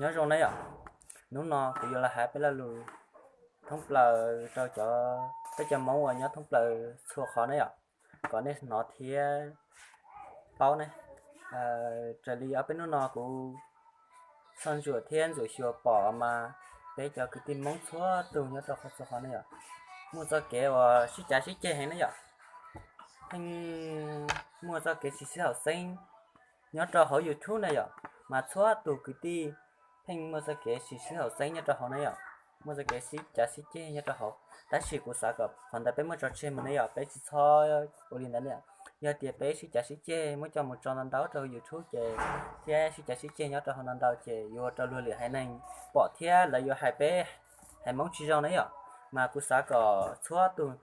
Nyob zoo na yom, hnub no kuv yuav los hais peb lo lus thoob plaws rau cov, peb cov Hmoob uas nyob thoob plaws txhua qhov na yom, kom nej hnov thiab paub ne. Raws li ob peb hnub no kuv txhoj ntsuam thiab ntxuam xyuas pom mas peb cov kwv tij Hmoob txhua tus nyob rau qhov txhua qhov ne yom, muaj txoj kev uas sib cav sib ceg heev ne yom, pheej muaj txoj kev tsis sib haum xeeb nyob rau hauv YouTube na yom, mas txhua tus kwv tij pheej muaj txoj kev tsis sib haum xeeb nyob rau hauv na yom, muaj txoj kev sib cav sib ceg nyob rau hauv. Tab sis kuv xav kom qhov ntawd peb muab tso tseg mus ne yom, peb tsis txhob ua li ntawd ne. Yog tias peb sib cav sib ceg muab coj mus tso ntau ntau rau YouTube ces, thiab sib cav sib ceg nyob rau hauv ntau ntau ces yuav ua rau luag lwm haiv neeg pom thiab lawv yuav hais peb haiv Hmoob tsis zoo na yom. Mas kuv xav kom txhua tus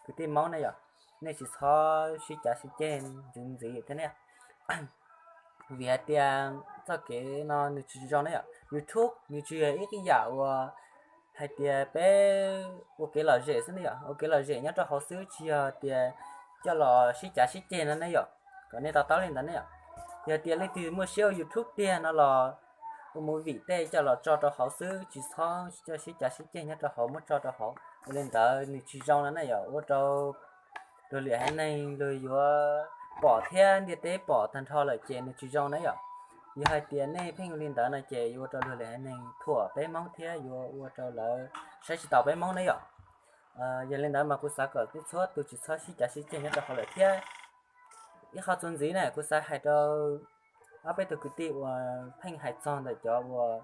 kwv tij Hmoob ne yom, nej tsis txhob sib cav sib ceg ntxiv ntxiv thiab ne. Vim hais tias txoj kev no nws tsis zoo ne yom, YouTube nws tsis yog ib yam uas hais tias peb ua kev lom zem xwb ne yom, ua kev lom zem nyob rau hauv xwb, tsis yog tias coj los sib cav sib ceg no ne yom, kom nej to taub li ntawd ne yom. Yog tias leej twg muaj siab ua YouTube tiag no los ua movie tej coj los tso rau hauv xwb, tsis txhob coj sib cav sib ceg nyob rau hauv muab tso rau hauv. Ua li ntawd nws tsis zoo no ne yom, ua rau luag lwm haiv neeg luag yuav pom thiab ntiaj teb pom tag nrho lawm ces nws tsis zoo na yom. Yog hais tias nej pheej ua li ntawd no ces yuav ua rau luag lwm haiv neeg thuam peb Hmoob thiab yuav ua rau lawv saib tsis taus peb Hmoob na yom. Yog li ntawd mas kuv xav kom txhua tus tsis txhob sib cav sib ceg nyob rau hauv lawm thiab. Ib qho txuas ntxiv na kuv xav hais rau ob peb tug kwv tij uas pheej hais txog ntawm cov uas,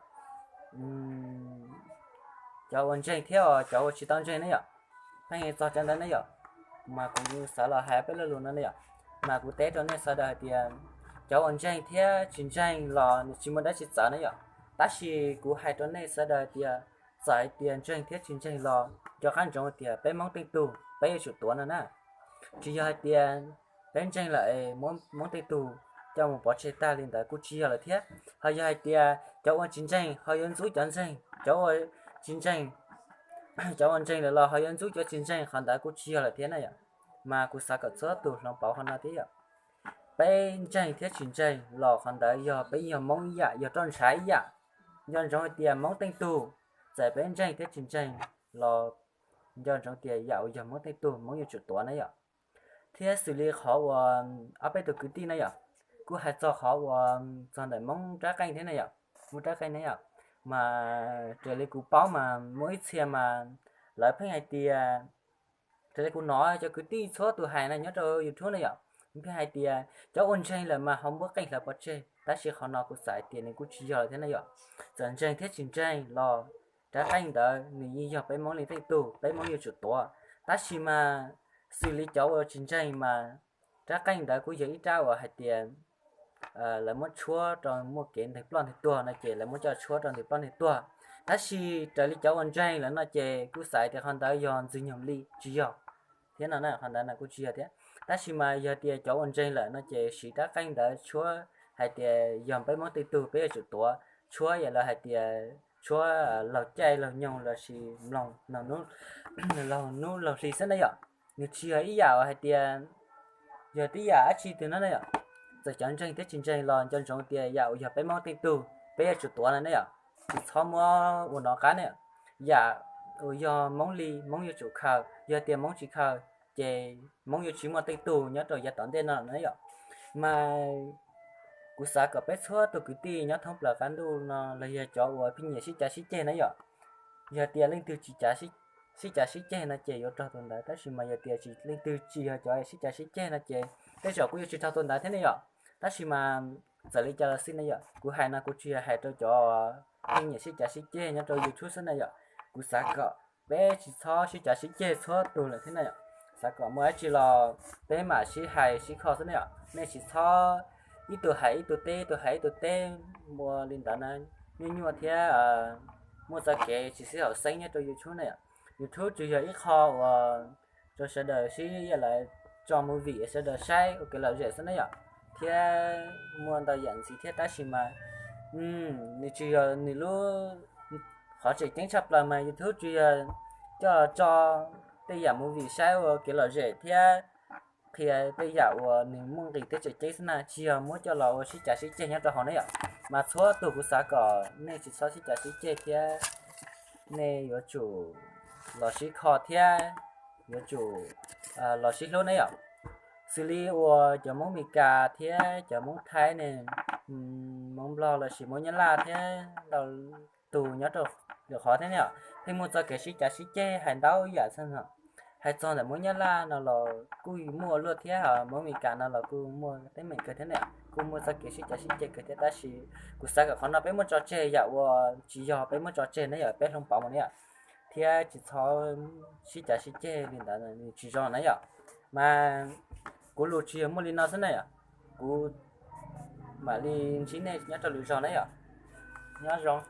cov uas ntseeg thiab cov uas tsis tau ntseeg ne yom, pheej hais txog cov ntawd ne yom, mas kuv xav los hais peb lo lus no ne yom. Mas kuv teb rau nej sawv daws hais tias cov uas ntseeg thiab tsis ntseeg los nws tsis muaj dab tsi txawv ne yom, tab sis kuv hais rau nej sawv daws hais tias txawm hais tias ntseeg thiab tsis ntseeg los nco qab ntsoov tias peb Hmoob tej tug peb yuav tsum tuav no na. Tsis yog hais tias peb ntseeg lawm es muab Hmoob tej tug coj mus pov tseg tag li ntawd kuj tsis yog lawm thiab. Ho yog hais tias cov uas tsis ntseeg ho yuav ntxub cov ntseeg, cov uas tsis ntseeg, cov uas ntseeg lawm los ho yuav ntxub cov tsis ntseeg, qhov ntawd kuj tsis yog lawm thiab na yom. Mas kuv xav kom txhua tus hloov pauv qhov no thiab yom. Peb ntseeg thiab tsis ntseeg los qhov ntawd yog peb yog Hmoob ib yam, yog roj ntshav ib yam. Nco ntsoov hais tias Hmoob tej tug, txawm peb ntseeg thiab tsis ntseeg los nco ntsoov tias yam uas yog Hmoob tej tug Hmoob yuav tsum tuav na yom. Thiab xws li qhov uas ob peb tug kwv tij na yom, kuj hais txog qhov uas txog ntawm Hmoob rab qeej thiab na yom, Hmoob rab qeej na yom, mas raws li kuv paub mas muaj ib txhia mas lawv pheej hais tias, raws li kuv hnov cov kwv tij txhua tus hais na nyob rau YouTube na yom, pheej hais tias cov uas ntseeg lawm mas ho muab qeej hlawv pov tseg, tab sis qhov no kuv xav hais tias nws kuj tsis yog lawm thiab na yom. Txawm ntseeg thiab tsis ntseeg los rab qeej ntawd nws yeej yog peb Hmoob li tej tug, peb Hmoob yuav tsum tuav. Tab sis mas xws li cov uas tsis ntseeg mas rab qeej ntawd kuj yog ib rab uas hais tias lawv muab tshuab rau muaj kev nteeg ploj nteeg tuag no ces lawv muab coj tshuab rau nteeg ploj nteeg tuag. Tab sis raws li cov uas ntseeg lawm no ces kuj xav tias qhov ntawd yog ntxwg nyoog li tsis yog thiab no na, qhov ntawd no kuj tsis yog thiab. Tab sis mas yog tias cov uas ntseeg lawm no ces siv rab qeej ntawd tshuab hais tias yog peb Hmoob tej tug peb yuav tsum tuav, tshuab yam lawv hais tias tshuab laug caij laug nyoog lossis mloog laug hnub laug hli xwb na yom. Nws tsis yog ib yam uas hais tias yog tib yam dab tsi twg no na yom. Txawm cov ntseeg thiab tsis ntseeg los nco ntsoov tias yam uas yog peb Hmoob tej tug peb yuav tsum tuav no na yom, tsis txhob muab ua nov qab na yom. Yam uas yog Hmoob li Hmoob yuav tsum khaws, yog tias Hmoob tsis khaws ces Hmoob yuav tsis muaj tej tug nyob rau yav tom ntej no na yom. Mas kuv xav kom peb txhua tus kwv tij nyob thoob plaws qab ntuj no los yog cov uas pheej nyiam sib cav sib ceg na yom, yog tias leej twg tsis cav sib cav sib ceg no ces yuav raug tus ntawd, tab sis mas yog tias tsis, leej twg tsis yog cov sib cav sib ceg no ces tej zaum kuj yuav tsis raug tus ntawd thiab ne yom. Tab sis mas txawm li cas los xij ne yom, kuv hais no kuv tsis yog hais rau cov pheej nyiam sib cav sib ceg nyob rau YouTube xwb na yom. Kuv xav kom peb tsis txhob sib cav sib ceg txhua tus lawm thiab na yom. Xav kom muaj dab tsi los peb mam sib hais sib kho xwb na yom, nej tsis txhob ib tug hais ib tug teb, ib tug hais ib tug teb, ua li ntawd na nyuaj nyuaj thiab muaj txoj kev tsis sib haum xeeb nyob rau YouTube na yom. YouTube tsuas yog ib qho uas rau sawv daws sib, yam li tso movie sawv daws saib ua kev lom zem xwb na yom, thiab muaj ntau yam ntxiv thiab, tab sis mas nws tsuas yog nws lub, qhov tseem ceeb tshaj plaws mas YouTube tsuas yog coj tso tej yam movie saib ua kev lom zem thiab qhia tej yam uas nws muaj nqis thiab tseem ceeb xwb na, tsis yog muab coj los ua sib cav sib ceg nyob rau hauv na yom. Mas txhua tus kuv xav kom nej tsis txhob sib cav sib ceg thiab, nej yuav tsum los sib kho thiab yuav tsum los sib hlub ne yom. Xws li uas cov Hmoob Mes Kas thiab cov Hmoob Thaib ne, Hmoob Nplog lossis Hmoob Nyab Laj thiab ntau tus nyob rau lwm qhov thiab ne yom, pheej muaj txoj kev sib cav sib ceg hais ntau yam xwb no. Hais txog ntawm Hmoob Nyab Laj no los kuj muaj luaj thiab, Hmoob Mes Kas no los kuj muaj teeb meem kawg thiab ne, kuj muaj txoj kev sib cav sib ceg kawg thiab, tab sis kuv xav kom qhov no peb muab tso tseg, yam uas tsis yog peb muab tso tseg ne yom, peb hloov pauv mus ne yom, thiab tsis txhob sib cav sib ceg li ntawd, nws tsis zoo na yom. Mas kuv lus tsis yog muaj li no xwb na yom, kuv mam li ntsib nej nyob rau lwm zaug na yom. Nyob zoo.